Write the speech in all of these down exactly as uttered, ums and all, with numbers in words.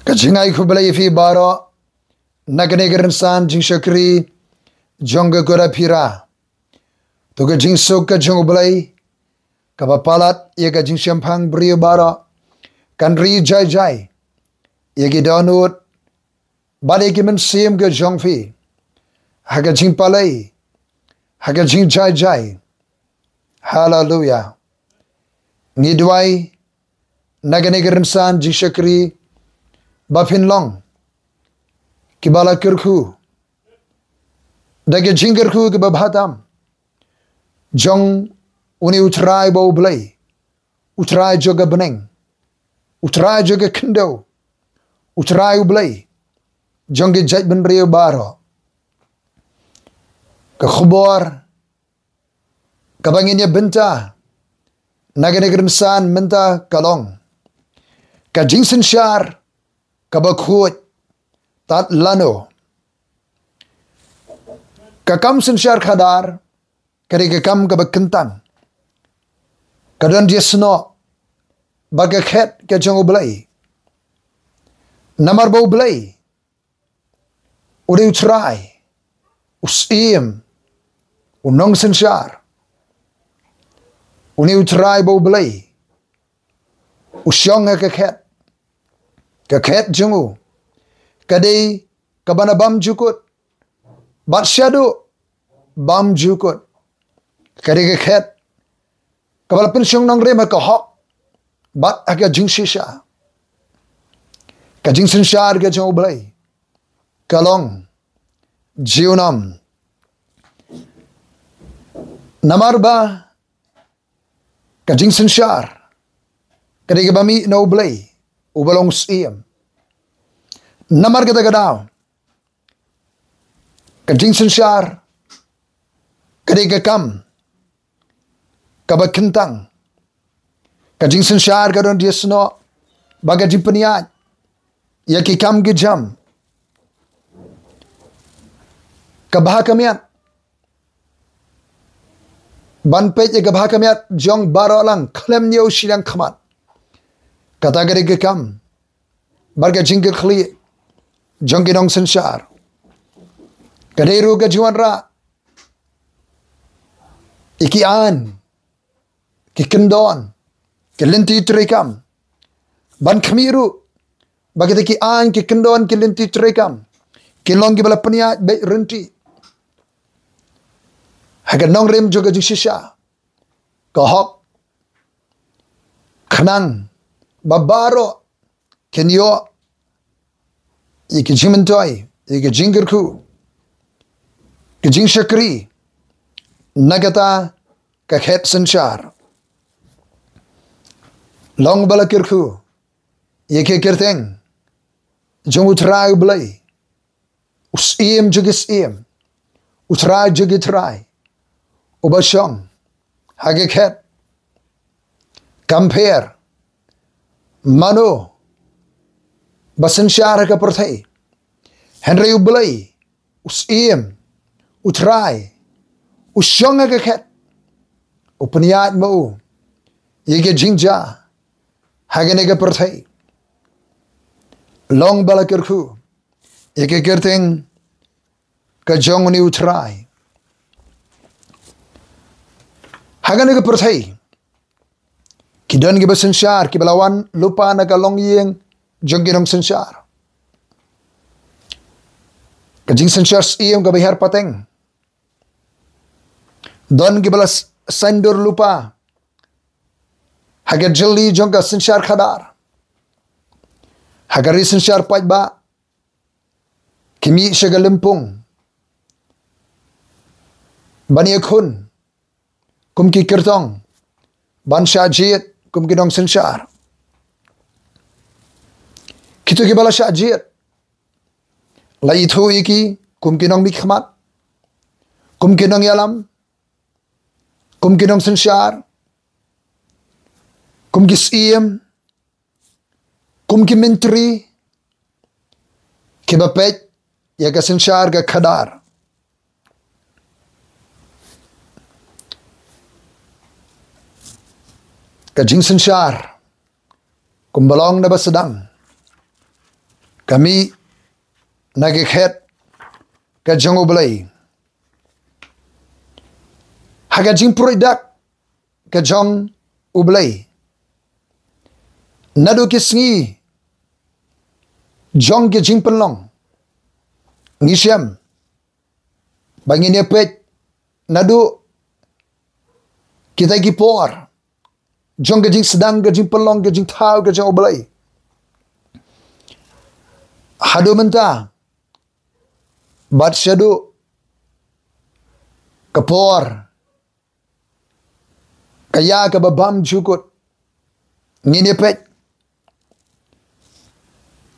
Ka jingai khublei ïa phi baroh na kane ka rynsan jingshakri jong ka Gura Phira. To ka jingsuk ka jong U Blei kaba palat ïa ka jingshemphang briew baroh kan ri jai jai ïa ki dohnud bad ïa ki mynsiem ka jong phi ha ka jingpalei, ha ka jingjai jai. Haleluya. Ngi duwai na kane ka rynsan jingshakri ba phin long kiba la kyrkhu da ka jingkyrkhu kaba bha tam jong une U Trai ba U Blei, U Trai jong ka bneng, U Trai jong ka khyndew, U Trai U Blei jong ki jaitbynriew baroh. Ka khubor kaba ngin ïa bynta na kane ka rynsan mynta ka long ka jingsynshar kaba khuid tad lano. Ka kam synshar khadar ka dei ka kam kaba kyntang, ka don jingïasnoh bad ka khet ka jong U Blei. Namar ba U Blei u dei U Trai, U Syiem, U Nongsynshar. Une U Trai ba U Blei u shong ha ka khet, ka khet jong u ka dei kaba na bymjukut bad shaduh bymjukut. Ka dei ka khet kaba la pynshong nongrim ha ka hok bad ha ka jingshisha. Ka jingsynshar ka jong U Blei ka long junom. Namar ba ka jingsynshar ka dei kaba mih na U Blei uba long U Syiem. Namar kata ka daw ka jingsynshar ka dei ka kam kaba kyntang. Ka jingsynshar ka don jingïasnoh bad ka jingpynïaid ïa ki kam ki jam. Ka bha ka miat ban peit ïa ka bha ka miat jong baroh lang khlem ñiew shiliang khmat. Kata ka dei ka kam bad ka jingkyrkhu jong ki nongsynshar. Ka dei ruh ka jingwanrah ïa ki aiñ, ki kyndon, ki lynti treikam, ban khmih ruh ba kita ki aiñ, ki kyndon, ki lynti treikam kin long kiba la pynïaid beit ryntih ha ka nongrim jong ka jingshisha, ka hok, khnang ba baroh kin ïoh ïa ki jingmyntoi, ïa ki jingkyrkhu, ki jingshakri na kata ka khet synshar. Long ba la kyrkhu ïa ki kyrteng jong U Trai U Blei, U Syiem jong ki syiem, U Trai jong ki trai, uba shong ha ka khet. Kam pher mano ba synshar ha ka pyrthei, hynrei U Blei, U Syiem, U Trai, u shong ha ka khet, u pynïaid ma u ïa ka jingjia ha kane ka pyrthei. Long ba la kyrkhu ïa ka kyrteng ka jong une U Trai. Ha kane ka pyrthei ki don kiba synshar, kiba la wan lypa na ka longïing jong ki nongsynshar. Ka jingsynshar syiem kaba hiar pateng. Don kiba la s-, saiñdur lypa ha ka jylli jong ka synshar khadar. Ha ka ri synshar paidbah ki mih sha ka lympung ban ïakhun kum ki kyrtong, ban shah jied kum ki nongsynshar. Kito kiba la shah jied la ithuh ïa ki kum ki nongmihkhmat, kum ki nongïalam, kum ki nongsynshar, kum ki syiem, kum ki myntri, kiba peit ïa ka synshar ka khadar. Ka jingsynshar kumba long naba sdang, Ka mih na ka khet ka jong U Blei ha ka jingpruid dak ka jong U Blei. Naduh ki sngi jong ki jingpynlong, ngi shem ba ngin ïa peit naduh kita ki por jong ka jingsdang, ka jingpynlong, ka jingthaw ka jong U Blei haduh mynta, bad shaduh ka por ka ïa kaba bymjukut. Ngin ïa peit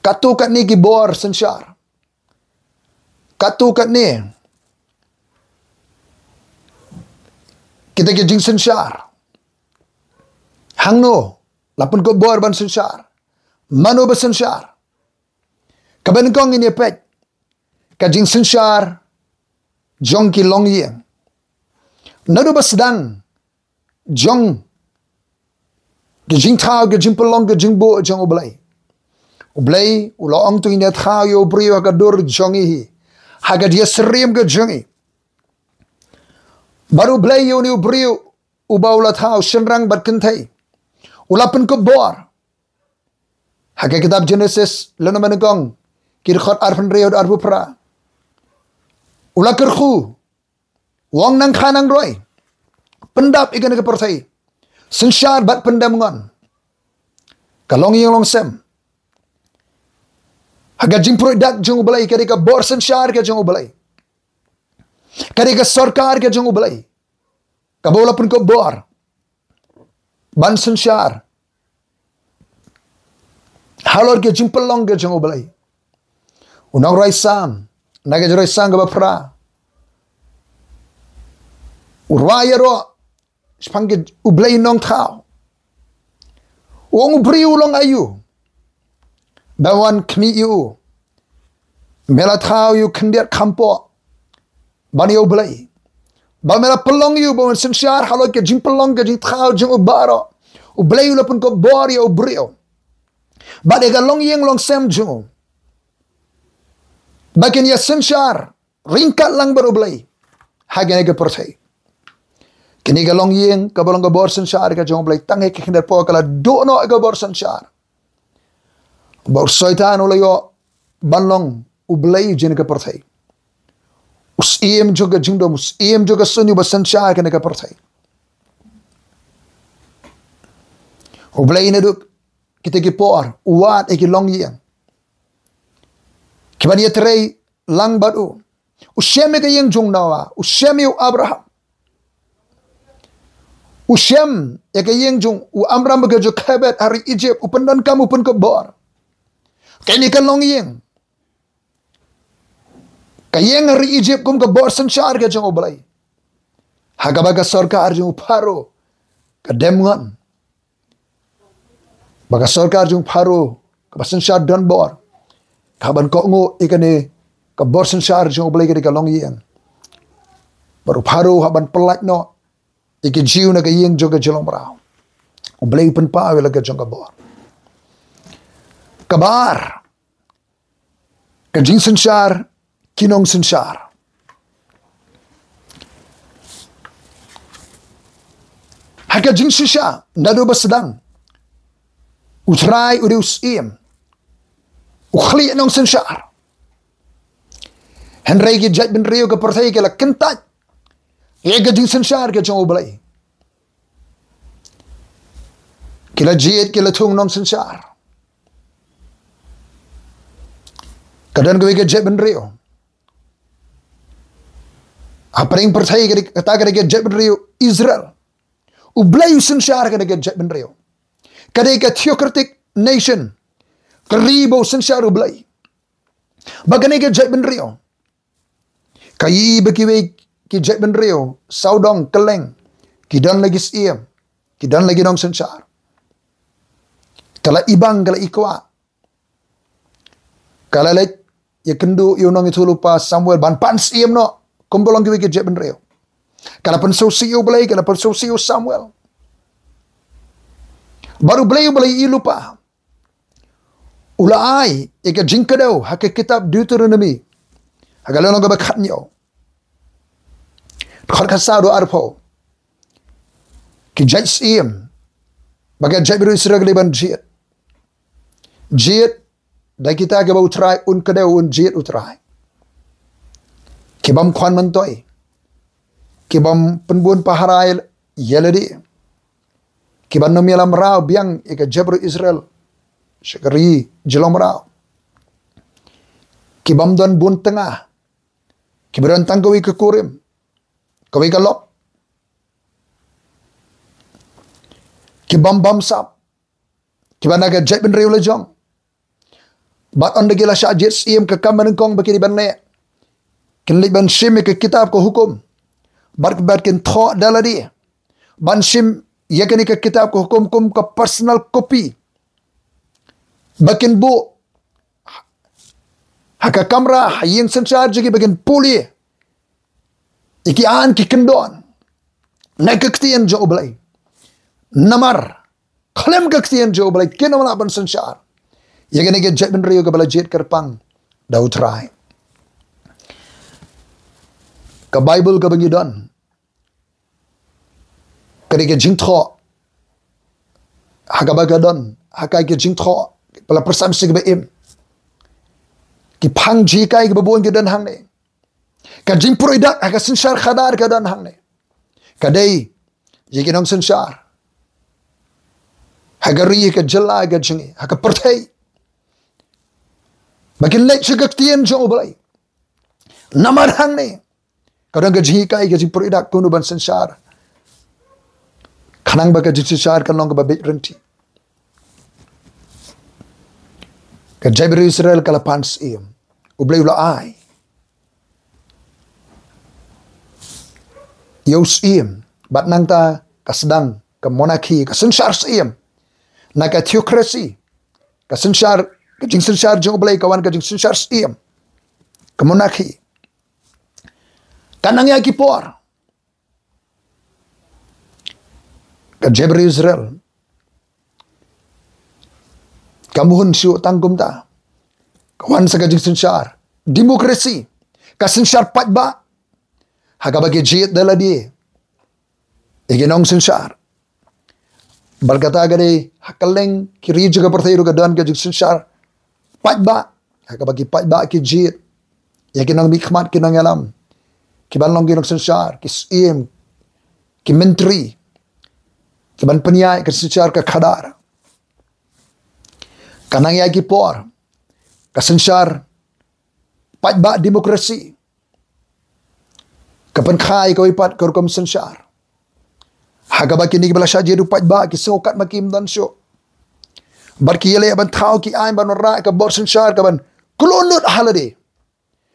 katto katne ki bor synshar, katto katne kita ki jingsynshar. Hangno la pynkup bor ban synshar? Mano ba synshar? Kaba nyngkong ngin ïa peit ka jingsynshar jong ki longïing. Naduh ba sdang jong ki jingthaw, ki jingpynlong, ki jingbuh jong U Blei, U Blei u la ong to ngin ïa thaw ïa u briew ha ka dur jong ngi hi, ha ka jingïasyriem ka jong ngi. Bad U Blei ïa une u briew uba u la thaw, shynrang bad kynthei, u la pynkup bor. Ha ka kitab Jenesis lynnong ba nyngkong, ki dkhot arphew hynriew haduh arphew phra, u la kyrkhu, u ong nang kha nang roi, pyndap ïa kane ka pyrthei, synshar bad pyndem ngon. Ka longïing longsem ha ka jingpruid dak jong U Blei, ka dei ka bor synshar ka jong U Blei, ka dei ka sorkar ka jong U Blei, kaba u la pynkup bor ban synshar halor ka jingpynlong ka jong U Blei. U nongrwai Salm, na ka jingrwai Salm kaba phra, u rwai ïaroh shaphang ka U Blei Nongthaw. U ong, u briew u long aïu ba wan khmih ïa u? Me la thaw ïa u khyndiat khampoh ban ïa U Blei, ba me la pynlong ïa u ba un synshar halor ka jingpynlong, ka jingthaw jong u baroh. U Blei u la pynkup bor ïa u briew bad ïa ka longïing longsem jong u ba kin ïa synshar ryngkat lang bad U Blei ha kane ka pyrthei. Kane ka longïing kaba long ka bor synshar ka jong U Blei, tang ha ka khyndiat por ka la duh noh ïa ka bor synshar. Bad u Soitan u la ïoh ban long u blei jong ka pyrthei, u syiem jong ka jingdum, u syiem jong ka suiñ, uba synshar kane ka pyrthei. U Blei naduh kita ki por u wad ïa ki longïing kiban ïatrei lang bad u. U shem ïa ka ïing jong u Noah, u shem ïa u Abraham, u shem ïa ka ïing jong u Amram bad ka Jokebed ha ri Egypt, u pyndonkam, u pynkup bor. Kane ka longïing, ka ïing ha ri Egypt kum ka bor synshar ka jong U Blei, ha kaba ka sorkar jong u Pharaoh ka dem ngon. Ba ka sorkar jong u Pharaoh kaba synshar donbor ka hap ban kohnguh ïa kane ka bor synshar jong U Blei, ka dei ka longïing. Bad u Pharaoh u hap ban pyllait noh ïa ki Jiw na ka ïing jong ka jinglong mraw. U Blei u pynpaw ïa la ka jong ka bor. Kaba ar, ka jingsynshar ki nongsynshar. Ha ka jingshisha, naduh ba sdang, U Trai u dei u syiem, u khlieh nongsynshar. Hynrei ki jaitbynriew, ka pyrthei, ki la kyntait ïa ka jingsynshar ka jong U Blei. Ki la jied, ki la thung nongsynshar. Ka don kawei ka jaitbynriew hapdeng pyrthei, ka dei, kata ka dei ka jaitbynriew Israel. U Blei u synshar kane ka jaitbynriew. Ka dei ka theocratic nation, ka ri ba u synshar U Blei. Bad kane ka jaitbynriew ka ïohi ba kiwei ki jaitbynriew sawdong kylleng, ki don la ki syiem, ki don la ki nongsynshar. Ka la ibang, ka la ikwah. Ka la leit ïakynduh ïa u nongïathuhlypa Samuel ban pan syiem noh kumba long kiwei ki jaitbynriew. Ka la pynsngewsih ïa U Blei, ka la pynsngewsih ïa u Samuel. Bad U Blei, U Blei u ïohi lypa. U la ai ïa ka jingkdew ha ka kitab Deuteronomi, ha ka lynnong kaba khathynñiew, dkhot khatsaw haduh arphew. Ki jait syiem ba ka jaitbynriew Israel ki dei ban jied, jied da kita kiba U Trai un kdew, un jied U Trai. Ki bym khwan myntoi, ki bym pynbun pahara ïa lade, ki bym nym ïalam raw biang ïa ka jaitbynriew Israel sha ka ri jinglong mraw, ki bym don bun tnga, kiba don tang kawei ka kurim, kawei ka lok, ki bym bamsap, kiba na ka jaitbynriew la jong. Bad ynda ki la shah jied syiem, ka kam ba nyngkong ba ki dei ban leh, kin leit ban shim ïa ka kitab ka hukum, bad, bad kin thoh da lade, ban shim ïa kane ka kitab ka hukum kum ka personal copy, ba kin buh ha ka kamra, ha ïing synshar jong ki, ba kin pule ïa ki aiñ ki kyndon na ka ktien jong U Blei. Namar khlem ka ktien jong U Blei kin ym lah ban synshar ïa kane ka jaitbynriew kaba la jied kyrpang da U Trai. Ka Baibl kaba ngi don, ka dei ka jingthoh ha kaba ka don, ha ka, ka jingthoh ba la pyrshang sha kiba im. Ki phang jinghikai kiba bun ki don hangne. Ka jingpynroi dak ha ka synshar khadar ka don hangne. Ka dei ïa ki nongsynshar ha ka ri, ha ka jylla, ha ka jong ngi, ha ka pyrthei, ba kin leit sha ka ktien jong U Blei. Namar hangne ka don ka jinghikai, ka jingpynroi dak kumno ban synshar, khnang ba ka jingsynshar kan long kaba beit ryntih. Ka jaitbynriew Israel ka la pan syiem. U Blei u la ai ïa u syiem, bad nangta ka sdang ka monarchy, ka synshar syiem. Na ka theocracy, ka synshar, ka jingsynshar jong U Blei, ka wan ka jingsynshar syiem, ka monarchy. Ka nang ïa ki por, ka jaitbynriew Israel ka mut shuh tang kumta, ka wan sa ka jingsynshar demokrasi, ka synshar paidbah, ha kaba ki jied da lade ïa ki nongsynshar. Bad kata ka dei ha kylleng ki ri jong ka pyrthei ruh ka don ka jingsynshar paidbah, ha kaba ki paidbah ki jied ïa ki nongmihkhmat, ki nongïalam, ki ban long ki nongsynshar, ki syiem, ki myntri, ki ban pynïaid ka synshar ka khadar. Ka nang ïa ki por, ka synshar paidbah demokrasi ka pynkha ïa kawei pat ka rukom synshar, ha kaba kine kiba la shah jied u paidbah ki sngew katba kim don shuh, bad ki ïaleh ban thaw ki aiñ ban wanrah ïa ka bor synshar ka ban kloi lut ha lade.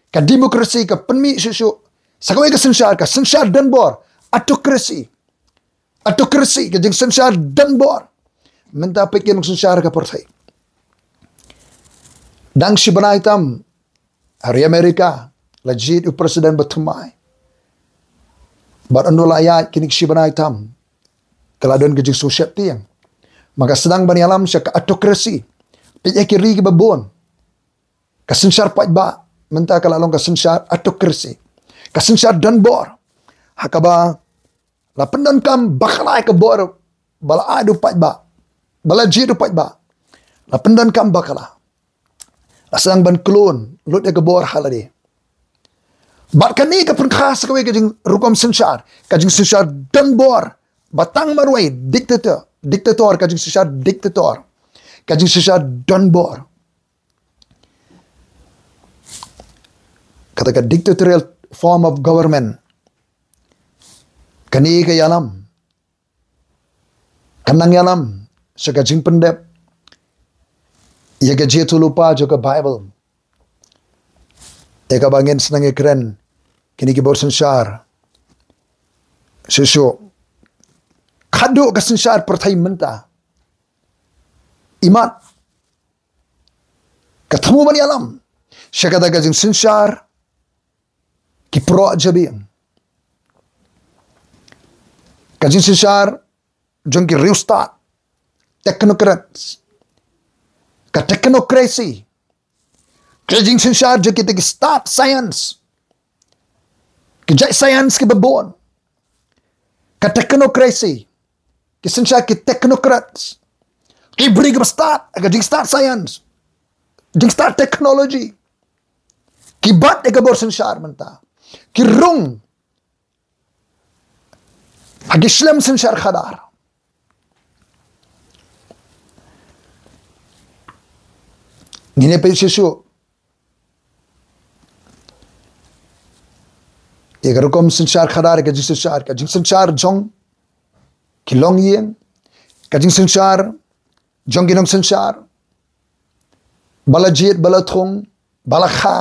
Ka demokrasi ka pynmih shuh shuh sa kawei ka synshar, ka synshar donbor, autocracy. Autocracy, ka jingsynshar donbor. Mynta peit ki nongsynshar ka pyrthei. Dang shi bnai tam ha ri America la jied u president ba thymmai. Bad ynda la ïaid kine shi bnai tam ka la don ka jingsngewsheptieng. Ma ka sdang ban ïalam sha ka autocracy. Peit ïa ki ri kiba bun, ka synshar paidbah mynta ka la long ka synshar autocracy, ka synshar donbor, ha kaba la pyndonkam bakla ïa ka bor ba la ai da u paidbah, ba la jied da u paidbah. La pyndonkam bakla, la sdang ban kloi lut ïa ka bor ha lade. Bad kane ka pynkha sa kawei ka jing, rukom synshar, ka jingsynshar donbor, ba tang marwei dictator, dictator, ka jingsynshar dictator, ka jingsynshar donbor. Kata ka dictatorial form of government, kane ka ïalam, ka nang ïalam sha ka jingpyndep ïa ka jingïathuhlypa jong ka Baibl, ïa kaba ngin sa nang ïakren kine ki bor synshar shuh shuh. Khadduh ka synshar pyrthei mynta, imat ka thmu ban ïalam sha kata ka jingsynshar ki proh jabieng, ka jingsynshar jong ki riewstad, technocrats, Ka technocracy, ka jingsynshar jong kita ki stad science, ki jait science kiba bun. Ka technocracy, ki synshar ki technocrats, ki briew kiba stad ha ka jingstad science, jingstad technology. Ki bat ïa ka bor synshar mynta, ki rung ha ki shlem synshar khadar. Ngin ïa peit shuh shuh ïa ka rukom synshar khadar, ka jingsynshar, ka jingsynshar jong ki longïing, ka jingsynshar jong ki nongsynshar, ba la jied, ba la thung, ba la kha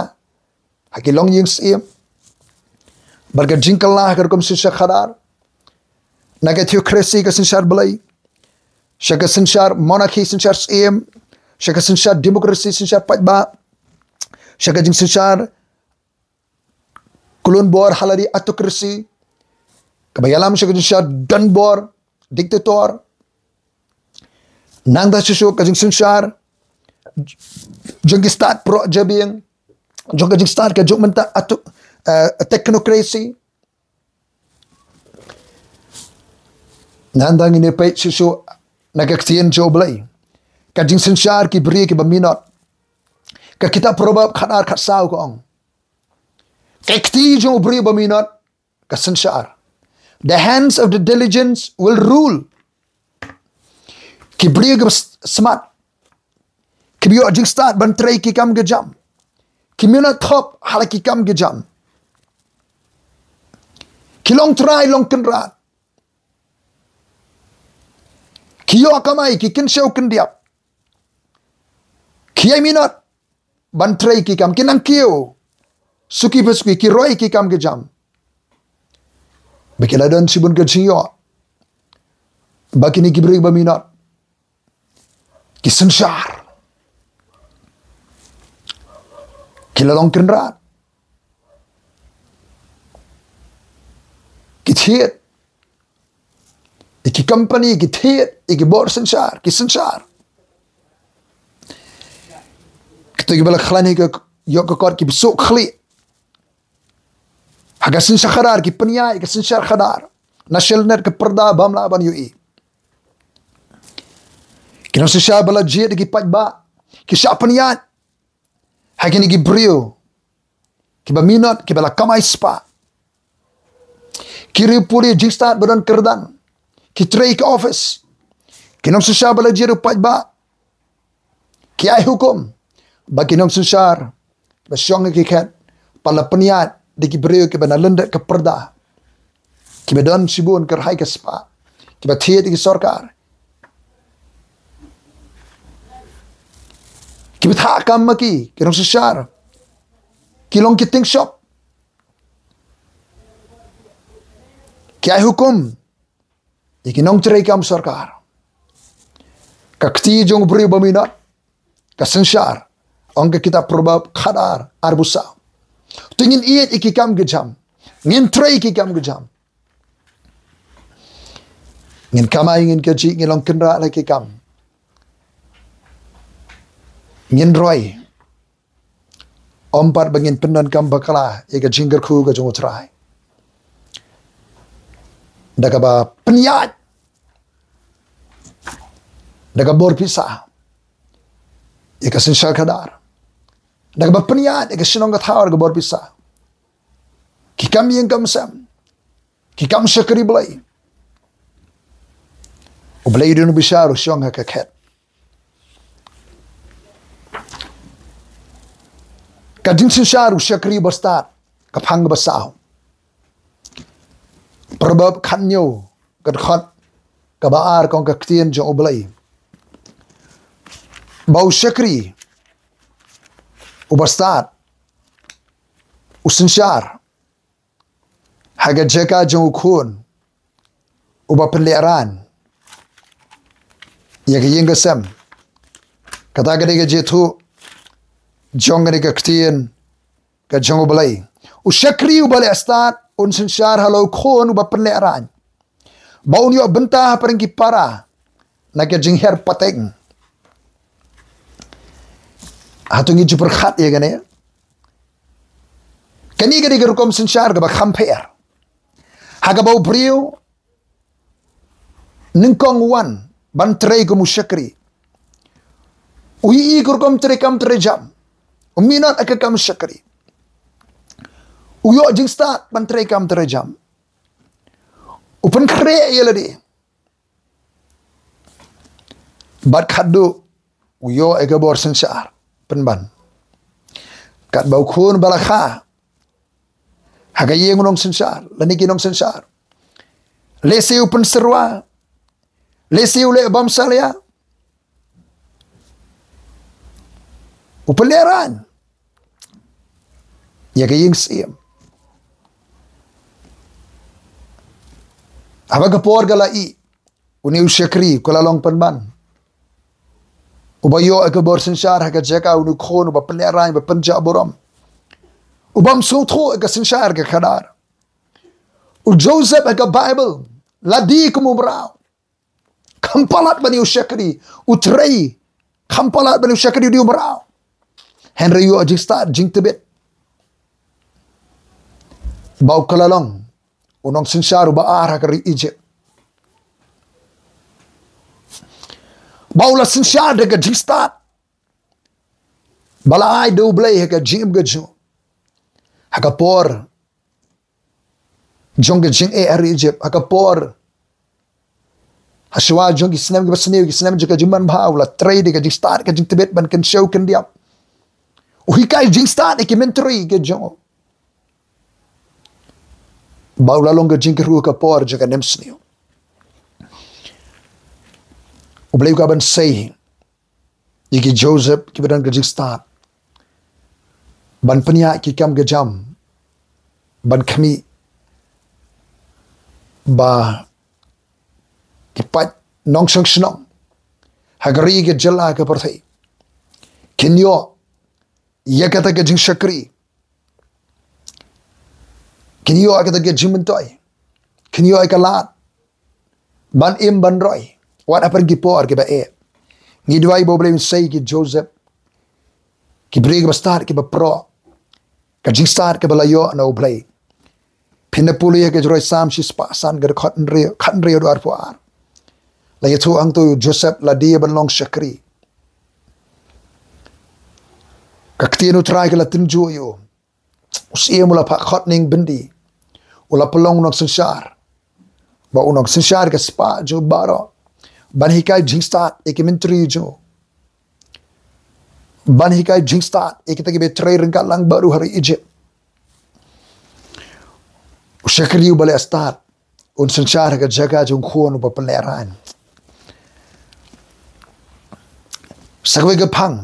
ha ki longïing syiem. Bad ka jingkylla ha ka rukom synshar khadar, na ka theocracy, ka synshar Blei, sha ka synshar monarchy, synshar syiem, sha ka synshar democracy, synshar paidbah, sha ka jingsynshar klun bor ha lade, autocracy, kaba ïalam sha ka jingsynshar donbor, dictator. Nangta shuh shuh ka jingsynshar jong ki stad proh jabieng, jong ka jingstad ka juk mynta, atu, eh, technocracy. Nangta ngin ïa peit shuh shuh na ka ktien jong U Blei, ka jingsynshar ki briew kiba minot. Ka kitab Proverb khatar khatsaw ka ong, ka kti jong u briew ba minot ka synshar. The hands of the diligent will rule. Ki briew kiba s-, smat, kiba ïoh jingstad ban trei ki kam ki jam, ki minot thop ha la ki kam ki jam, ki long trai long kynrad, ki ïoh kamai, ki kynshew kyndiap, ki ïai minot ban trei ki kam, ki nang kiew suki pa suki, ki roi ki kam ki jam, ba ki la don shibun ka jingïoh ba kine ki briew ba minot ki synshar, ki la long kynrad, ki thied ïa ki company, ki thied ïa ki bor synshar, ki synshar. Kito kiba la khlaiñ ha ka ïoh ka kot, kiba suk khlieh ha ka synshar khadar, ki pynïaid ïa ka synshar khadar, na shelnet ka pyrda bym lah ban ïohi. Ki nongsynshar ba la jied ïa ki paidbah, ki shah pynïaid ha kine ki briew kiba minot, kiba la kamai spah, ki riewpuri jingstad ba don kyrdan, ki trei ka office. Ki nongsynshar ba la jied u paidbah, ki ai hukum ba ki nongsynshar ba shong ha ki khet pat la pynïaid da ki briew kiba na lyndet ka pyrda, kiba don shibun ka rhai ka spah, kiba thied ïa ki sorkar, kiba thah kam ma ki, ki nongsynshar, ki long ki tieng shop, ki ai hukum ïa ki nongtrei kam sorkar. Ka kti jong u briew ba minot ka synshar, ong ka kitab Proverb khatar arphew saw. Te ngin ïeit ïa ki kam ki jam, ngin trei ïa ki kam ki jam, ngin kamai, ngin kajih, ngin long kynrad ha ki kam, ngin roi, ym pat ba ngin pyndonkam bakla ïa ka jingkyrkhu ka jong U Trai da kaba pynïaid da ka bor pisa ïa ka synshar khadar, da kaba pynïaid ïa ka shnong ka thaw da ka bor pisa, ki kam ïing kam sem, ki kam shakri Blei. U Blei u don u bishar, u shong ha ka khet. Ka jingsynshar u shakri bastad ka phang basaw. Proverb khathynñiew, ka dkhot kaba ar, ka ong ka ktien jong U Blei ba u shakri u bastad u synshar ha ka jaka jong u khun uba pynlehraiñ ïa ka ïing ka sem. Kata ka dei ka jingthoh jong kane ka ktien ka jong U Blei. U shakri uba leh stad un synshar halor u khun uba pynlehraiñ, ba un ïoh bynta hapdeng ki para na ka jingher pateng. Hato ngi ju pyrkhat ïa kane? Kane ka dei ka rukom synshar kaba kham pher, ha kaba u briew nyngkong u wan ban trei kum u shakri. U ïohi ka rukom trei kam trei jam. U minot ha ka kam shakri. U ïoh jingstad ban trei kam trei jam. U pynkhreh ïa lade. Bad khadduh u ïoh ïa ka bor synshar pynban. Katba u khun ba la kha ha ka ïing u nongsynshar lane ki nongsynshar, lehse u pynsyrwa, lehse u leh bam salia, u pynlehrain ïa ka ïing syiem. Haba ka por ka la ih, une u shakri ka la long pynban uba ïoh ïa ka bor synshar ha ka jaka, une u khun uba pynlehrain, uba pynjah burom, u bym sngewthuh ïa ka synshar ka khadar. U Joseph ha ka Baibl la die kum u mraw. Kham palat ban ïa u shakri u trei, kham palat ban ïa u shakri u die u mraw. Hynrei u ïoh jingstad jingtbit. Ba u ka la long u nongsynshar uba ar ha ka ri Egypt. Ba u la synshar da ka jingstad ba la ai da U Blei ha ka jingim ka jong u. Ha ka por jong ka jingeh ha ri Egypt, ha ka por, ha shuwa jong ki snem kiba sniew, ki snem jong ka jingmanbha, u la trei da ka jingstad ka jingtbit ban kynshew kyndiap. U hikai jingstad ïa ki myntri ka jong u. Ba u la long ka jingkyrhuh ha ka por jong ka nemsniew. U Blei u kwah ban sei ïa ki Joseph kiba don ka jingstad ban pynïaid ki kam ki jam, ban khmih ba ki paid nongshong shnong ha ka ri, ka jylla, ka pyrthei kin ïoh ïa kata ka jingshakri, kin ïoh ïa kata ka jingmyntoi, kin ïoh ïa ka lad ban im ban roi wat hapdeng ki por kiba eh. Ngi duwai ba U Blei un sei ïa ki Joseph, ki briew kiba stad, kiba proh, ka jingstad kaba la ïoh na U Blei. Phin da pule ha ka jingrwai Salm shispah san, ka dkhot hynriew, khathynriew haduh arphew ar. La ïathuh hangto, u Joseph la die ban long shakri. Ka ktien U Trai ka la tynjuh ïa u. U syiem u la phah khot ning byndi. U la pynlong u nongsynshar. Ba u nongsynshar ka spah jong u baroh. Ban hikai jingstad ïa ki myntri jong u. Ban hikai jingstad ïa kita kiba trei ryngkat lang baroh ha ri Egypt. U shakri uba leh stad un synshar ha ka jaka jong u khun uba pynlehrain. Sa kawei ka phang,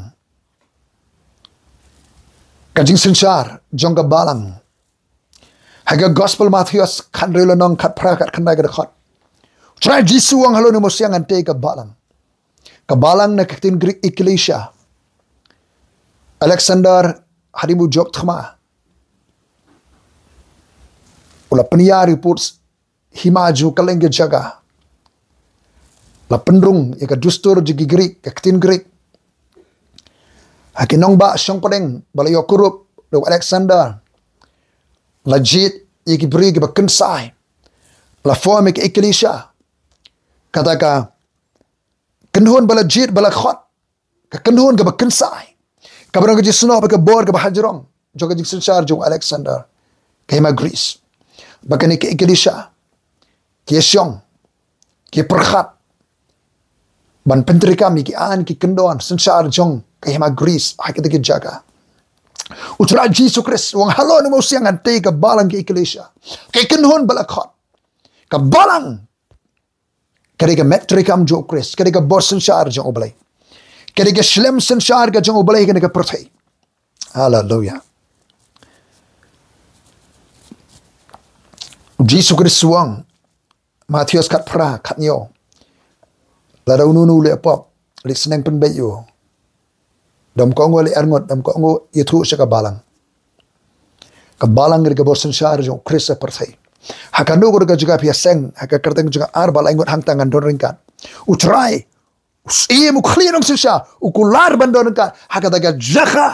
ka jingsynshar jong ka balang. Ha ka Gospel Mathaios khathynriew lynnong, khatphra, khatkhyndai, ka dkhot. U Trai Jisu u ong, halor une u mawsiang ngan tei ka balang. Ka balang na ka ktien Greek ekklesia. Alexander hadien ba u jop thma, u la pynïar ïa u pud hima jong u kylleng ka jaka. La pynrung ïa ka dustur jong ki Greek, ka ktien Greek. Ha ki nongbah shongpdeng ba la ïoh kurup da u Alexander, la jied ïa ki briew kiba kynsai. La form ïa ka ekklesia. Kata ka kynhun ba la jied, ba la khot, ka kynhun kaba kynsai, kaba don ka jingsnoh bad ka bor kaba hajrong jong ka jingsynshar jong u Alexander, ka hima Greece. Ba kane ka ekklesia ki ïashong, ki ïapyrkhat ban pyntreikam ïa ki aiñ ki kyndon synshar jong ka hima Greece ha kita ki jaka. U Trai Jisu Khrist u ong, halor une u mawsiang ngan tei ka balang, ka ekklesia, ka kynhun ba la khot. Ka balang ka dei ka met treikam jong u Khrist, ka dei ka bor synshar jong U Blei, ka dei ka shlem synshar ka jong U Blei ha kane ka pyrthei. Haleluia. U Jisu Khrist u ong, Mathaios khatphra, khathynñiew, lada uno uno u leh pop, leit sneng pynbeit ïa u. Dam kohnguh leh arngut, dam kohnguh ïathuh sha ka balang. Ka balang ka dei ka bor synshar jong u Khrist ha pyrthei. Ha kano kano ka jaka phi ïaseng, ha ka kyrteng jong nga arba laingut hangta ngan don ryngkat. U Trai U syiem, u khlieh nongsynshar, u kular ban don ryngkat ha kata ka jaka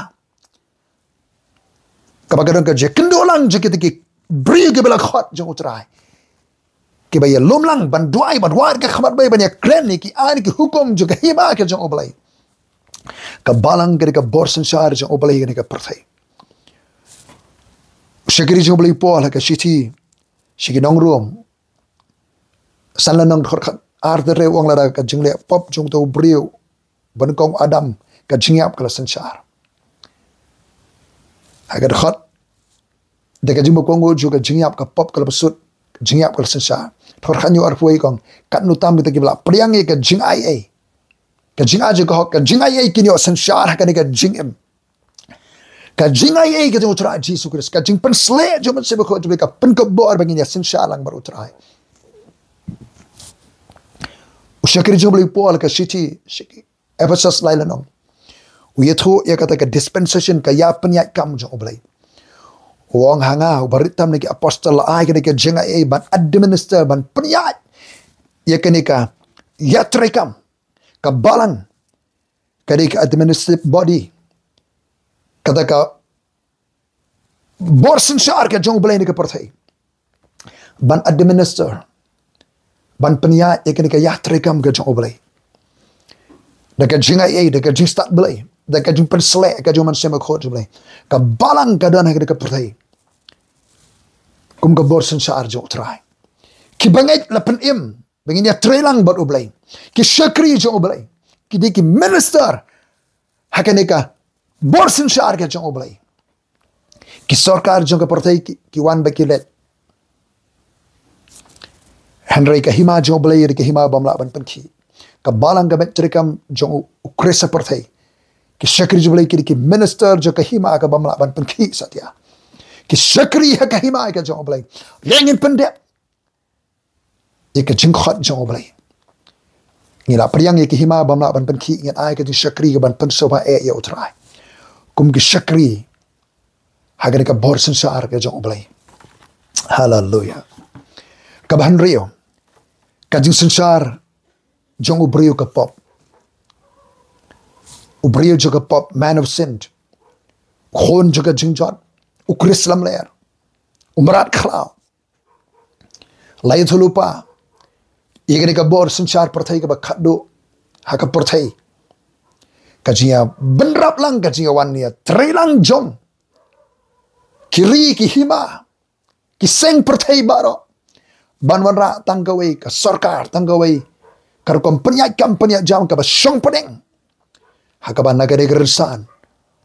kaba ka don ka jingkynduh lang jong kita ki briew kiba la khot jong U Trai, kiba ïalum lang ban duwai, ban wad ka khmat bha, ban ïakren ïa ki aiñ ki hukum jong ka hima ka jong U Blei. Ka balang ka dei ka bor synshar jong U Blei ha kane ka pyrthei. U shakri jong U Blei u Paul ha ka shithi sha ki nong Rom, san lynnong, dkhot khat ar, te u ong, lada ka jingleh pop jong uto u briew ba nyngkong, Adam, ka jingïap ka la synshar. Ha ka dkhot, da ka jingbakla nguh jong ka jingïap, ka pop ka la bsut, ka jingïap ka la synshar. Dkhot khathynñiew, arphew wei, u ong, katno tam kita kiba la pdiang ïa ka jingaiei, ka jingai jong ka hok, ka jingaiei, kin ïoh synshar ha kane ka jingim. Ka jingaiei ka jong U Trai Jisu Khrist, ka jingpynshlur jong U Mynsiem Bakhuid jong U Blei, ka pynkupbor ba ngin ïa synshar lang bad U Trai. U shakri jong U Blei u Paul, ka shithi sha ki Ephesus, lai lynnong, u ïathuh ïa kata ka dispensation, ka ïapynïaid kam jong U Blei. U ong, ha nga, uba rit tam na ki apostol, la ai kane ka jingaiei ban administer, ban pynïaid ïa kane ka ïatreikam. Ka balang ka dei ka administrative body, kata ka bor synshar ka jong U Blei ha kane ka pyrthei, ban administer, ban pynïaid ïa kane ka ïatreikam ka jong U Blei, da ka jingaiei, da ka jingstad Blei, da ka jingpynshlur ka jong U Mynsiem Bakhuid jong U Blei. Ka balang ka don ha kane ka pyrthei kum ka bor synshar jong U Trai. Kiba ngeit, la pynim ba ngin ïatreilang bad U Blei. Ki shakri jong U Blei, ki dei ki minister ha kane ka bor synshar ka jong U Blei. Ki sorkar jong ka pyrthei ki, ki wan bad ki leit, hynrei ka hima jong U Blei ka dei ka hima bym lah ban pynkhih. Ka balang, ka met treikam jong U, U Khrist ha pyrthei, ki shakri jong U Blei, ki dei ki minister jong ka hima ka bym lah ban pynkhih satia. Ki shakri ha ka hima ka jong U Blei. Lada ngin pyndep ïa ka jingkhot jong U Blei, ngi la pdiang ïa ka hima bym lah ban pynkhih, ngin ai ka jingshakri ka ban pynsngewbha ïa U Trai kum ki shakri ha kane ka bor synshar ka jong U Blei. Haleluya. Kaba hynriew, ka jingsynshar jong u briew ka pop. U briew jong ka pop, man of sin, u khun jong ka jingjot, u Khrist lamler, u mrad khlaw. La ïathuhlypa ïa kane ka bor synshar pyrthei kaba khatduh ha ka pyrthei, ka jingïabynrap lang, ka jingïawan ïatreilang jong ki ri, ki hima, ki seng pyrthei baroh, ban wanrah tang kawei ka sorkar, tang kawei ka rukom pynïaid kam pynïaid jam kaba shong pdeng, ha kaba na kane ka rynsan,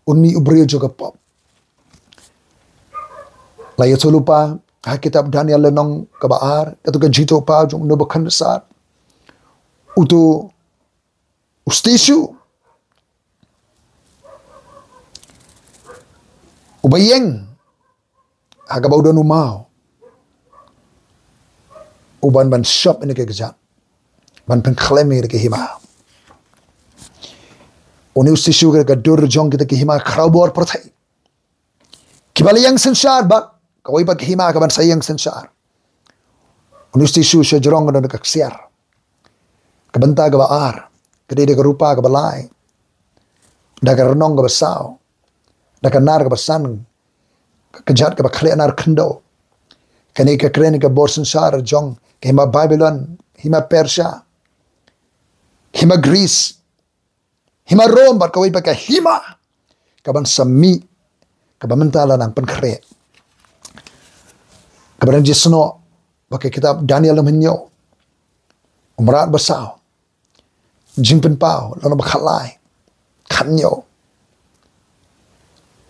une u briew jong ka pop, la ïathuhlypa ha kitab Daniel lynnong kaba ar, katto ka jingthoh paw jong u Nebukhadnessar, uto u statue uba ïeng ha kaba u don u maw, u ban ban shop ïa kane ka kjat, ban pynkhlem ïa kane ka hima. Une u statue ka dei ka dur jong kita ki hima khrawbor pyrthei kiba la ïeng synshar bad kawei pat ka hima ka ban sa ïeng synshar. Une u statue, sha jrong ka don ka ksiar. Ka bynta kaba ar ka dei da ka rupa kaba lai, da ka rnong kaba saw, da ka nar kaba san, ka kjat kaba khleh nar khyndew. Kane ka kren ïa ka bor synshar jong ka hima Babilon, hima Persia, hima Greece, hima Rom bad kawei pat ka hima ka ban sa mih, kaba mynta la nang pynkhreh. Kaba don jingïasnoh bad ka kitab Daniel lynnong hynñiew, u mrad ba saw, Jingpynpaw lynnong ba khatlai, khathynñiew.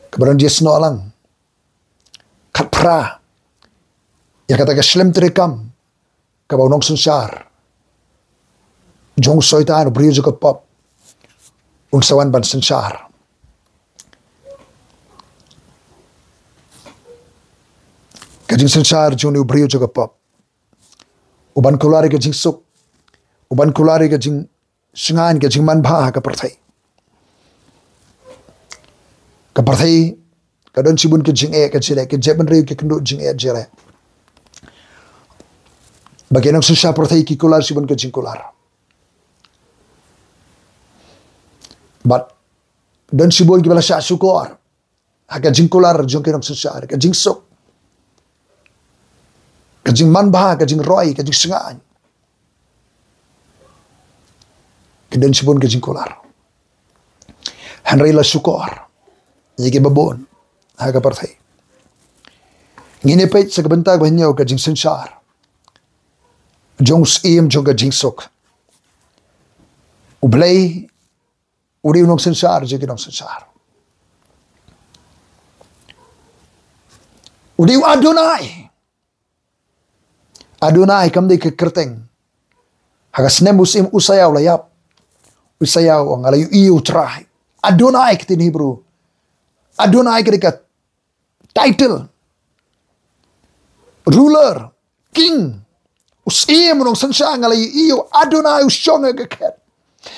Kaba don jingïasnoh lang, khatphra, ïa kata ka shlem treikam kaba u nongsynshar jong u Soitan, u briew jong ka pop, un sa wan ban synshar. Ka jingsynshar jong une u briew jong ka pop, u ban kular ïa ka jingsuk, u ban kular ïa ka jing shngaiñ, ka jingmanbha ha ka pyrthei. Ka pyrthei ka don shibun ka jingeh ka jingleh, ka jaitbynriew ki kynduh jingeh jingleh. Ba ki nongsynshar pyrthei ki kular shibun ka jingkular. Bad don shibun kiba la shah shukor ha ka jingkular jong ki nongsynshar, ka jingsuk, ka jingmanbha, ka jingroi, ka jingsngewbha. Ki don shibun ka jingkular. Hynrei la shukor ïa kiba bun ha ka pyrthei. Ngin ïa peit sa ka bynta kaba hynñiew, ka jingsynshar jong u syiem jong ka jingsuk. U Blei u dei u nongsynshar jong ki nongsynshar. U dei u Adonai. Adonai kam dei ka kyrteng. Ha ka snem u syiem Usaïa u la ïap. Usaïa u ong, nga la ïohi ïa u Trai. Adonai ka ktien Hebrew. Adonai ka dei ka title. Ruler, king, u syiem, u nongsynshar, nga la ïohi ïa u Adonai u shong ha ka khet.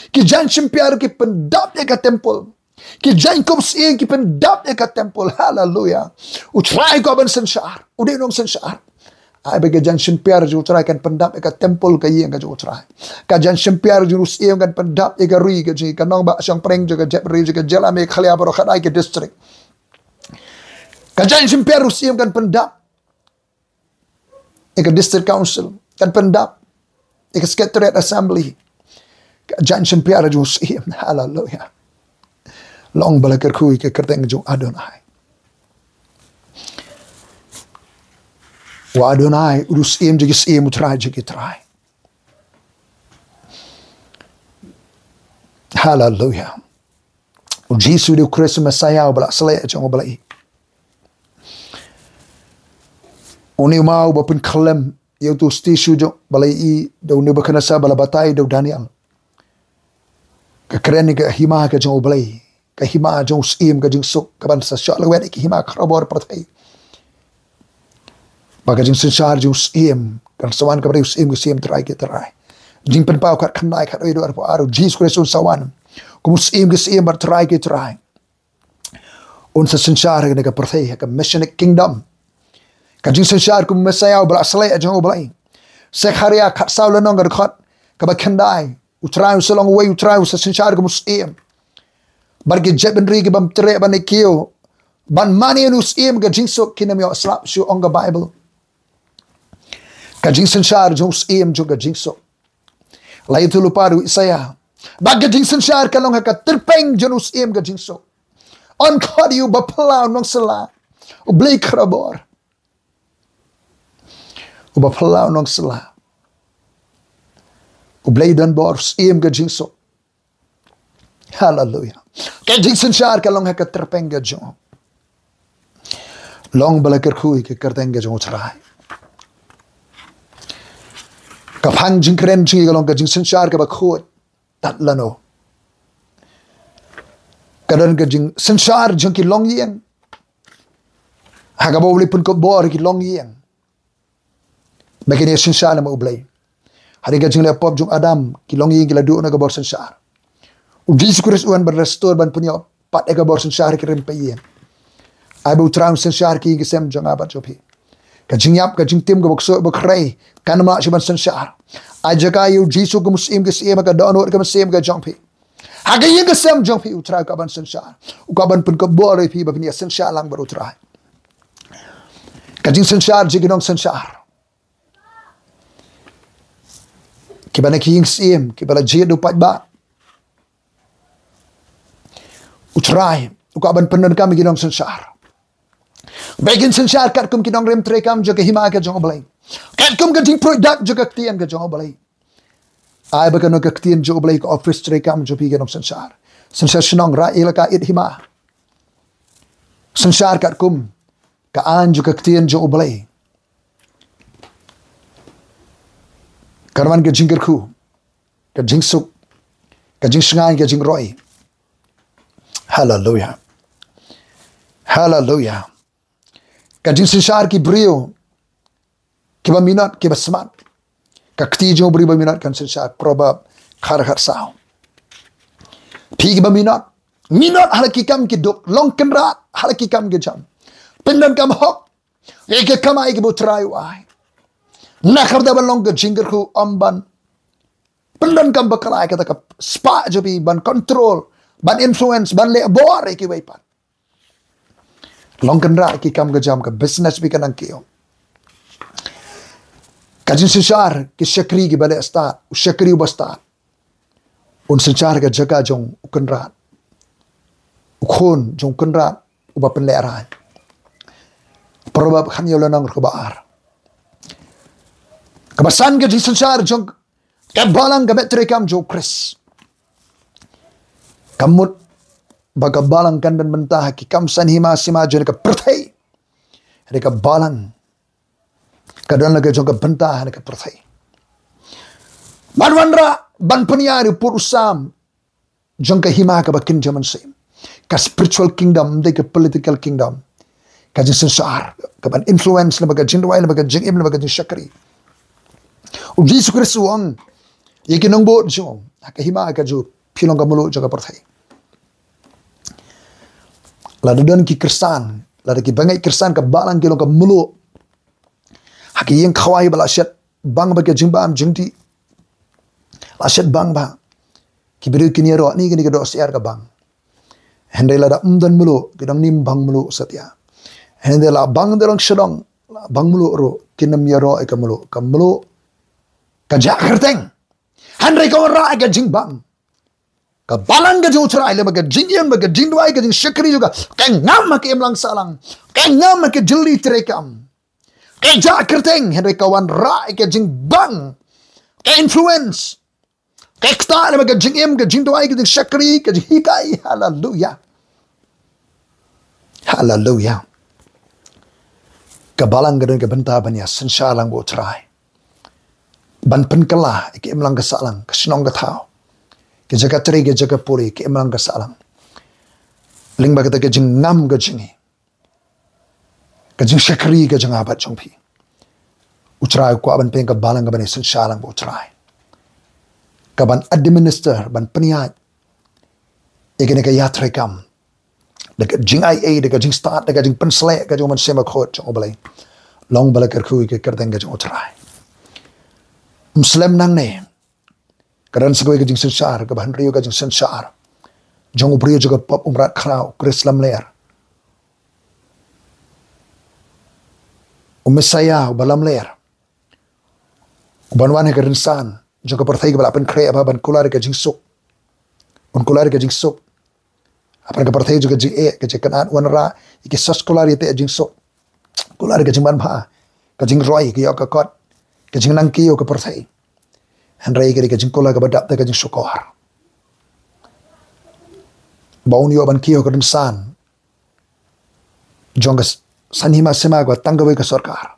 Ki jaiñ shympiar ki pyndap ïa ka temple. Ki jaiñ kum syiem ki pyndap ïa ka temple. Haleluya. U Trai u kwah ban synshar. U dei u nongsynshar. Ai ba ki jaiñ shympiar jong u Trai kan pyndap ïa ka temple, ka ïing ka jong u Trai. Ka jaiñ shympiar jong u syiem kan pyndap ïa ka ri ka jong, ka nongbah shongpdeng jong ka jaitbynriew jong ka jylla Meghalaya baroh, khaddei ki district. Ka jaiñ shympiar u syiem kan pyndap ïa ka district council, kan pyndap ïa ka secretariat assembly. Ka jaiñ shympiar jong u syiem. Haleluya. Long ba la kyrkhu ïa ka kyrteng jong u Adonai. U Adonai u dei u Syiem jong ki syiem, u Trai jong ki trai. Haleluya. U Jisu u dei u Khrist, u Messaïah uba la sleh jong u Blei. Une u maw uba pynkhlem ïa uto u statue jong u Blei, da u Nebuchadnezzar ba la batai da u Daniel. Ka kren ïa ka hima ka jong u Blei, ka hima jong u Syiem ka jingsuk, kaban sa shah lawet ïa ki hima khraw bor pyrthei. Ba ka jingsynshar jong u Syiem kan sa wan kaba dei u Syiem ki syiem, Trai ki trai. Jingpynpaw khatkhyndai, khatwei haduh arphew ar, u Jisu Khrist un sa wan kum u Syiem ki syiem bad Trai ki trai. Un sa synshar ha kane ka pyrthei ha ka Messianic Kingdom. Ka jingsynshar kum u Messaïah uba la sleh jong u Blei. Sekharïah khatsaw lynnong, ka dkhot kaba khyndai. U Trai un sa long uwei, u Trai un sa synshar kum u Syiem. Bad ki jaitbynriew ki bym treh ban ïa kiew ban mane ïa u Syiem ka jingsuk, kin ym ïoh slap shuh, ong ka Baibl. Ka jingsynshar jong u Syiem jong ka jingsuk. La ïathuh lypa da u Isaïah ba ka jingsynshar ka long ha ka tyrpeng jong u Syiem ka jingsuk. Yn khot ïa u Baphylla u Nongsynshar, u Blei khraw bor. U Baphylla u Nongsynshar, u Blei donbor, u Syiem ka jingsuk. Haleluya. Ka jingsynshar ka long ha ka tyrpeng ka jong u. Long ba la kyrkhu ïa ka kyrteng ka jong u Trai. Ka phang jingkren jong ngi ka long ka jingsynshar kaba khuid tad lano. Ka don ka jingsynshar jong ki longïing, ha kaba u Blei pynkup bor ïa ki longïing ba kin ïa synshar lem bad u Blei. Hadien ka jingleh pop jong u Adam, ki longïing ki la duh na ka bor synshar. U Jisu Khrist u wan ban restore, ban pynïoh pat ïa ka bor synshar ha ki rympei ïing. Ai ba u Trai un synshar ha ki ïing ki sem jong nga bad jong phi. Ka jingïap, ka jingtim, ka bok suk bok rei kan ym lah shuh ban synshar. Ai jaka ïa u Jisu kum u Syiem ki syiem ha ka dohnud ka mynsiem ka jong phi. Ha ka ïing ka sem jong phi u Trai u kwah ban synshar. U kwah ban pynkup bor ïa phi ba phin ïa synshar lang bad u Trai. Ka jingsynshar jong ki nongsynshar, kiba na ki ïing syiem, kiba la jied da u paidbah. U Trai u kwah ban pyndonkam ïa ki nongsynshar ba kin synshar katkum ki nongrim treikam jong ka hima ka jong u Blei, katkum ka jingpruid dak jong ka ktien ka jong u Blei. Ai ba kan long ka ktien jong u Blei ka ophis treikam jong phi ki nongsynshar. Synshar shnong, raid, elaka, ïit, hima. Synshar katkum ka aiñ jong ka ktien jong u Blei. Kan wan ka jingkyrkhu, ka jingsuk, ka jingshngaiñ, ka jingroi. Haleluya. Haleluya. Ka jingsynshar ki briew kiba minot, kiba smat. Ka kti jong u briew ba minot kan synshar. Proverb khatkhyndai, khatsaw. Phi kiba minot, minot ha la ki kam ki duk, long kynrad ha la ki kam ki jam. Pyndonkam hok ïa ka kamai kaba u Trai u ai. Na ka bynta ban long ka jingkyrkhu, ym ban pyndonkam bakla ïa kata ka spah jong phi ban control ban influence, ban leh bor ïa kiwei pat. Long kynrad ki kam ka jam, ka business bad ka nang kiew. Ka jingsynshar ki shakri kiba leh stad, u shakri uba stad un synshar ka jaka jong u kynrad, u khun jong u kynrad uba pynlehrain. Proverb khatñiew lynnong kaba ar. Kaba san, ka jingsynshar jong ka balang ka met treikam jong u Khrist. Ka mut ba ka balang kan don bynta ha ki kam san hima sima jong ka pyrthei. Hynrei ka balang ka don la ka jong ka bynta ha ka pyrthei. Ban wanrah, ban pynïar ïa u pud u sam jong ka hima kaba kynja mynsiem. Ka spiritual kingdom, ym dei ka political kingdom. Ka jingsynshar, kaban influence lem bad ka jingduwai, lem bad ka jingim, lem bad ka jingshakri. U Jisu Khrist u ong ïa ki nongbud jong u, ha ka hima ka jong u, phi long ka mluh jong ka pyrthei. Lada don ki khristan, lada ki bangeit khristan, ka balang ki long ka mluh ha ki ïing khawai ba la shet bang bad ka jingbam jingdih. La shet bang bha. Ki briew kin ïaroh, ni kane ka doh syiar ka bang. Hynrei lada ym don mluh, ki dang nym bang mluh satia. Hynrei la bang da long sha dong, la bang mluh ruh, kin nym ïaroh ïa ka mluh. Ka mluh ka jah kyrteng. Hynrei ka wanrah ïa ka jingbam. Ka balang ka jong U Trai lem bad ka jingim, bad ka jingduwai, ka jingshakri jong ka, ka ngam ha ka imlang sahlang, ka ngam ha ka jylli treikam. Ka jah kyrteng, hynrei ka wanrah ïa ka jingbang, ka influence, ka ktah lem bad ka jingim, ka jingduwai, ka jingshakri, ka jinghikai. Haleluya. Haleluya. Ka balang ka don ka bynta ban ïa synshar lang bad U Trai, ban pynkylla ïa ka imlang ka sahlang, ka shnong ka thaw, ka jaka trei, ka jaka pule, ka imlang ka sahlang, lyngba kata ka jingngam ka jong ngi, ka jingshakri ka jong nga bad jong phi. U Trai u kwah ban pynïaid ka balang kaban ïa synshar lang bad U Trai, kaban administer, ban pynïaid ïa kane ka ïatreikam da ka jingaiei, da ka jingstad, da ka jingpynsleh ka jong U Mynsiem Bakhuid jong U Blei. Long ba la kyrkhu ïa ka kyrteng ka jong U Trai. Ym slem nangne, ka don sa kawei ka jingsynshar, kaba hynriew ka jingsynshar jong u briew jong ka pop, u mrad khraw, u Khrist lamler, u Messaïah uba lamler, uban wan ha ka rynsan jong ka pyrthei kaba la pynkhreh, ba ban kular ïa ka jingsuk. Un kular ïa ka jingsuk hapdeng ka pyrthei jong ka jingeh, ka jingkynad, wanrah ïa ki soskular ïa ka jingsuk. Kular ïa ka jingmanbha, ka jingroi, ka ïoh ka kot, ka jingnang kiew ka pyrthei. Hynrei ka dei ka jingkular kaba dap da ka jingshukor, ba un ïoh ban kiew ha ka rynsan jong ka s-, san hima sima, kaba tang kawei ka sorkar,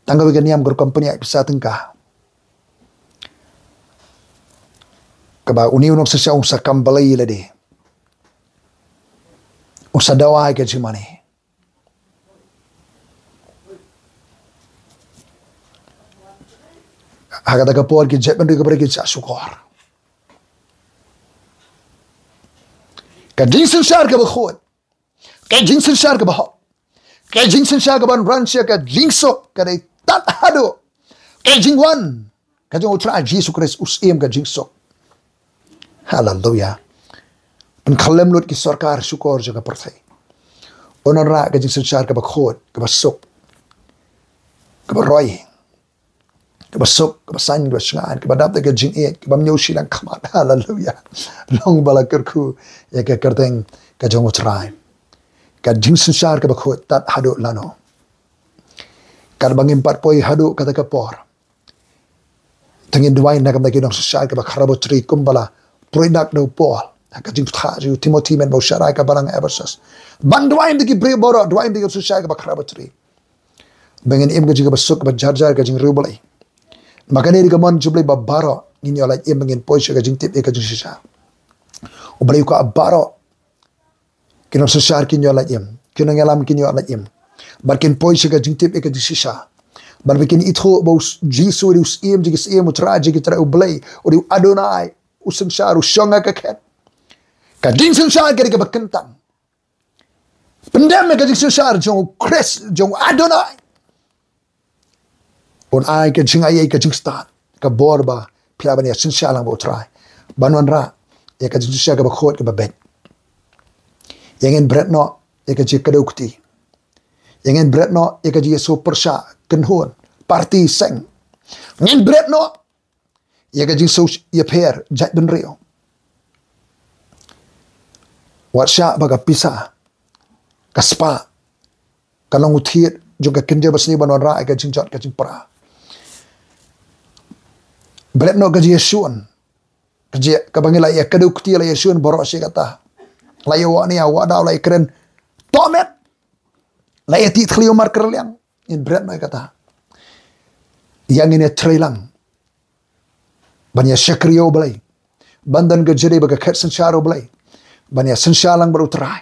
tang kawei ka niam, ka rukom pynïaid pisa tyngka, kaba une u nongsynshar un sa kam blei lade, un sa dawa ïa ka jingmane. Ha kata ka por ki jaitbynriew ki briew ki shah shukor. Ka jingsynshar kaba khuid, ka jingsynshar kaba hok, ka jingsynshar kaban ran sha ka jingsuk, ka dei tad haduh ka jingwan ka jong U Trai Jisu Khrist, U Syiem ka jingsuk. Haleluya. Pynkhyllem lut ki sorkar shukor jong ka pyrthei. Un wanrah ka jingsynshar kaba khuid, kaba suk, kaba roi, kaba suk, kaba saiñ, kaba shngaiñ, kaba dap da ka jingïeit, kaba ym ñiew shiliang khmat. Haleluya. Long ba la kyrkhu ïa ka kyrteng ka jong U Trai. Ka jingsynshar kaba khuid tad haduh lano? Katba ngim pat poi haduh kata ka por, to ngin duwai na ka bynta ki nongsynshar kiba khraw batri, kumba la pyrshang da u Paul ha ka jingpynthah jong u Timothi, mynba u shah rai ha ka balang Ephesus, ban duwai ïa ki briew baroh, duwai ïa ki nongsynshar kiba khraw batri, ba ngin im ka jingim kaba suk, kaba jar jar ka jingriewblei. Namar kane ka dei ka mon jong U Blei ba baroh ngin ïoh lait im, ba ngin poi sha ka jingtip ïa ka jingshisha. U Blei u kwah baroh ki nongsynshar kin ïoh lait im, ki nongïalam kin ïoh lait im, bad kin poi sha ka jingtip ïa ka jingshisha, bad ba kin ithuh ba U Jisu u dei U Syiem jong ki syiem, U Trai jong ki trai, U Blei, u dei U Adonai, U Synshar, U Shong ha ka khet. Ka jingsynshar ka dei kaba kyntang. Pyndem ïa ka jingsynshar jong U Khrist, jong U Adonai. Un ai ka jingaiei, ka jingstad, ka bor ba phi lah ban ïa synshar lang bad U Trai, ban wanrah ïa ka jingshisha kaba khuid kaba beit. Ïa ngin bret noh ïa ka jingkdew kti. Ïa ngin bret noh ïa ka jingïasoh pyrshah, kynhun, party, seng. Ngin bret noh ïa ka jingsoh ïapher, jaitbynriew. Wat shah ba ka pisa, ka spah, ka long u thied jong ka kynja basniew ban wanrah ïa ka jingjot ka jingpra. Bret noh ka jingïashun, ka jia kaba ngi la ïakdew kti, la ïashun baroh shi katta. La ïawad nia, wad daw, la ïakren tohmet, la ïatih thliew markyrliang. Ngin bret noh ïa kata. Ïa ngin ïatreilang ban ïashakri ïa U Blei, ban don ka jingïadei bad ka khet synshar U Blei, ban ïasynshar lang bad U Trai.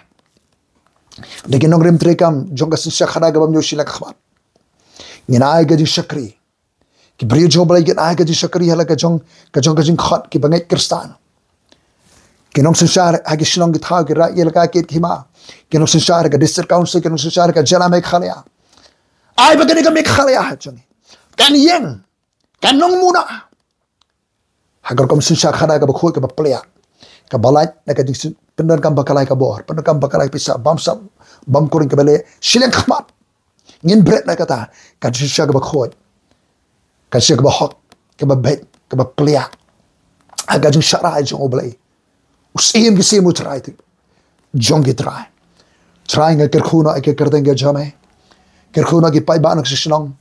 Da ki nongrim treikam jong ka synshar khadar kabym ñiew shiliang khmat, ngin ai ka jingshakri. Ki briew jong U Blei kin ai ka jingshakri ha la ka jong, ka jong ka jingkhot, kiba ngeit Khristan. Ki nongsynshar ha ki shnong ki thaw, ki raid, ki elaka, ki hima, ki nongsynshar ha ka District Council, ki nongsynshar ha ka jylla Meghalaya. Ai ba kane ka Meghalaya ha jong ngi kan ïeng, kan long muna ha ka rukom synshar khadar kaba khuid kaba pliang, kaba lait na ka jingpyndonkam bakla ïa ka bor, pyndonkam bakla ïa ka pisa, bamsap bamkruiñ, kaba leh shiliang khmat. Ngin bret noh ïa kata, ka jingshisha kaba khuid, ka jingshisha kaba hok, kaba beit, kaba pliang ha ka jingshakri jong U Blei, U Syiem ki syiem, U Trai jong ki trai. Trai, nga kyrkhu noh ïa ka kyrteng ka jong me, kyrkhu noh ïa ki paidbah nongshong shnong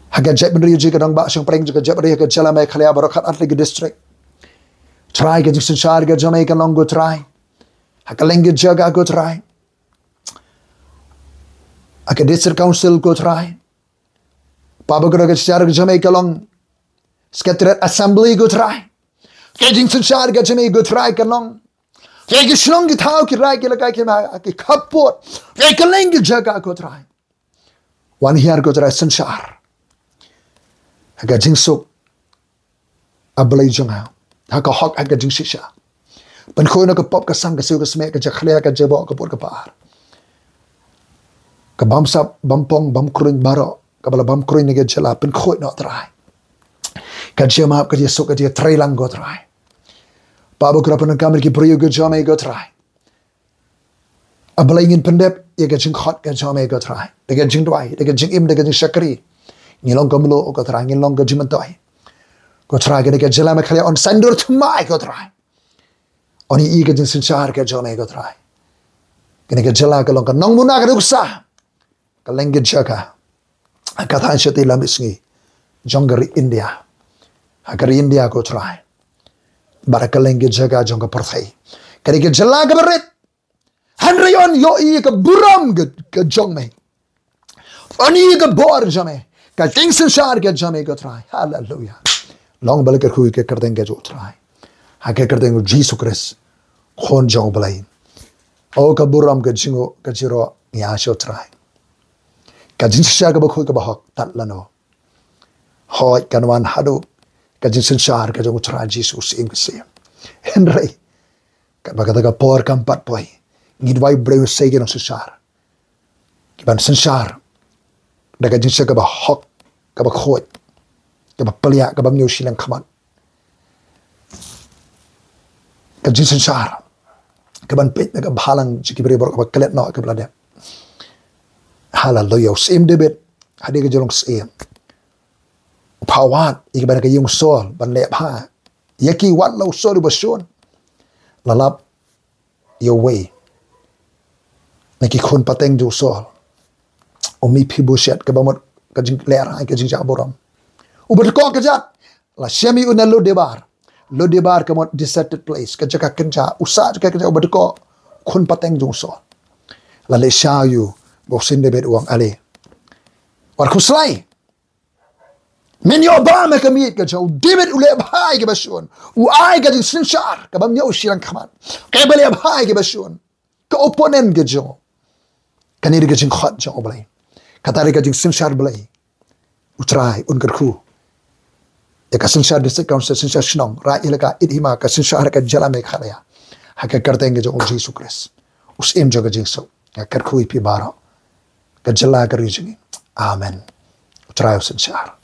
ha ka jaitbynriew jong ka nongbah shongpdeng jong ka jaitbynriew, ha ka jylla Meghalaya baroh khatar tylli ki district. Trai, ka jingsynshar ka jong me kan long, ko Trai, ha kylleng ki jaka, ko Trai, ha ka District Council, ko Trai. Papa, ko Trai, ka jingsynshar ka jong me kan long Secretariat, Assembly, ko Trai. Ka jingsynshar ka jong me, ko Trai, kan long ïa ki shnong ki thaw, ki raid, ki elaka, ki hima, ki khappud, ïa kylleng ki jaka, ko Trai. Wan hiar, ko Trai, synshar ha ka jingsuk, A Blei jong nga, ha ka hok, ha ka jingshisha. Pynkhuid noh ka pop, ka sang, ka siew, ka smieh, ka jakhlia, ka jaboh, ka pud, ka par, ka bamsap bampong bamkruiñ baroh kaba la bamkruiñ na ka jylla. Pynkhuid noh, Trai. Ka jingmap, ka jingsuk, ka jingtreilang, ko Trai. Papa, ko Trai, pyndonkam ïa ki briew ka jong me, ko Trai. A Blei, ngin pyndep ïa ka jingkhot ka jong me, ko Trai, da ka jingduwai, da ka jingim, da ka jingshakri. Ngin long ka mluh, ko Trai, ngin long ka jingmyntoi, ko Trai. Kane ka jylla Meghalaya yn saiñdur thymmai, ko Trai, yn ïohi ïa ka jingsynshar ka jong me, ko Trai. Kane ka jylla kan long ka nongmuna, ka nuksa, kylleng ki jaka, ha ka thaiñ shatei lam mihngi jong ka ri India, ha ka ri India, ko Trai, bad ha kylleng ki jaka jong ka pyrthei. Kane ka jylla kaba rit, hynrei yn ïohi ïa ka burom ka, ka jong me, yn ïohi ïa ka bor jong me, ka jingsynshar ka jong me, ko Trai. Haleluya. Long ba la kyrkhu ïa ka kyrteng ka jong U Trai, ha ka kyrteng U Jisu Khrist, Khun jong U Blei. O ka burom, ka jingïoh, ka jingïaroh, ngi ïa shu, Trai. Ka jingsynshar kaba khuid kaba hok, tad lano, hooid, kan wan haduh ka jingsynshar ka jong U Trai Jisu, U Syiem ki syiem. Hynrei katba kata ka por kam pat poi, ngi duwai briew, sa ki nongsynshar, ki ban synshar da ka jingsynshar kaba hok, kaba khuid, kaba pliang, kabym ñiew shiliang khmat. Ka jingsynshar ka ban peit na ka bhalang jong ki briew baroh, kaba klet noh, kaba la dep. Haleluya. U Syiem David, hadien ka jinglong syiem, u phah wad ïa kiba na ka ïing u Saul ban leh bha ïa ki. Wat la u Saul uba shun, la lap ïa uwei na ki khun pateng jong u Saul, u Mephibosheth, kaba mut ka jinglehraiñ, ka jingjaburom. Uba dkoh kjat, la shem ïa u na Lodebar. Lodebar ka mut deserted place, ka jaka kynja. U sah jaka kynja, uba dkoh, khun pateng jong u Saul. La leh sha ïa u, bad u Syiem David u ong, ale, wat khuslai. Men ïoh bam ha ka miet ka jong u. David u leh bha ïa kiba shun, u ai ka jingsynshar kabym ñiew shiliang khmat, kaba leh bha ïa kiba shun, ka opponent ka jong u. Kane dei ka jingkhot jong U Blei. Kata dei ka jingsynshar Blei. U Trai un kyrkhu ïa ka synshar District Council, synshar shnong, raid, elaka, ïit, hima, ka synshar ka jylla Meghalaya, ha ka kyrteng ka jong U Jisu Khrist, U Syiem jong ka jingsuk, nga kyrkhu ïa phi baroh, ka jylla, ka ri jong ngi. Amen. U Trai u synshar.